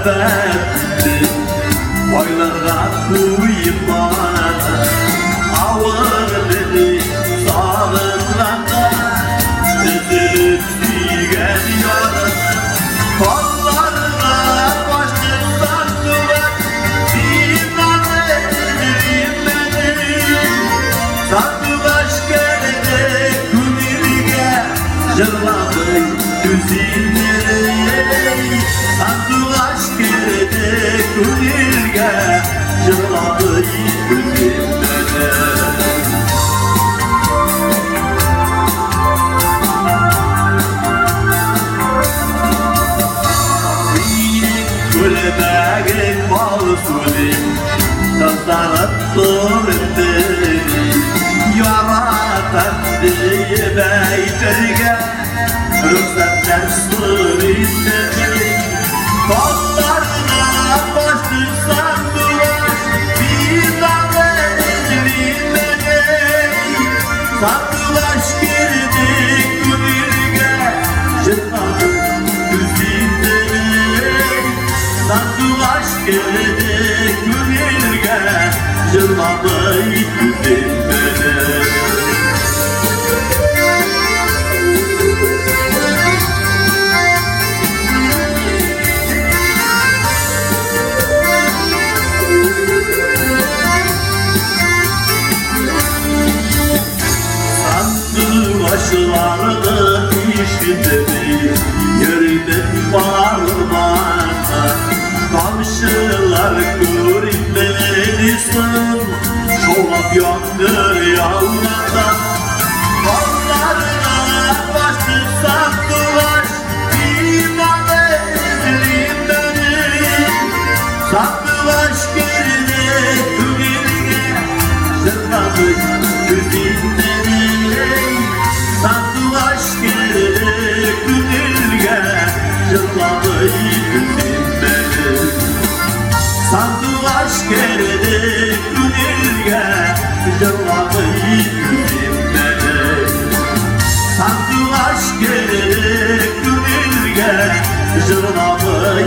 Мәхәббәт байларга туймас. Авыр бети сагынганда, өзелеп сөйгән ярым. Талларга башты сандугач, мин аны эзлим. Сандугач керде күңелгә, җырламый түзимени. Сандугач керде күңелгә, җырламый түзимени. Синең күлмәгең алсу дип, кызарып торды. Яратам диеп әйтергә рөхсәтләр сорыйм. Талларга башты сандугач, мин аны эзлим. Сандугач керде күңелгә, җырлады түзимени. Сандугач керде күңелгә, җырламый түзимени. Сандугачларны ишетеп йөрдем барманда, тамчылар күренмәде соң, шаулап яңгыр яуганда. Талларга башты сандугач, мин аны эзлим. Сандугач керде күңелгә, җырламый түзимени. Сандугач керде күңелгә, җырламый түзимени. Сандугач керде күңелгә, җырламый түзимени. Сандугач керде күңелгә, җырламый.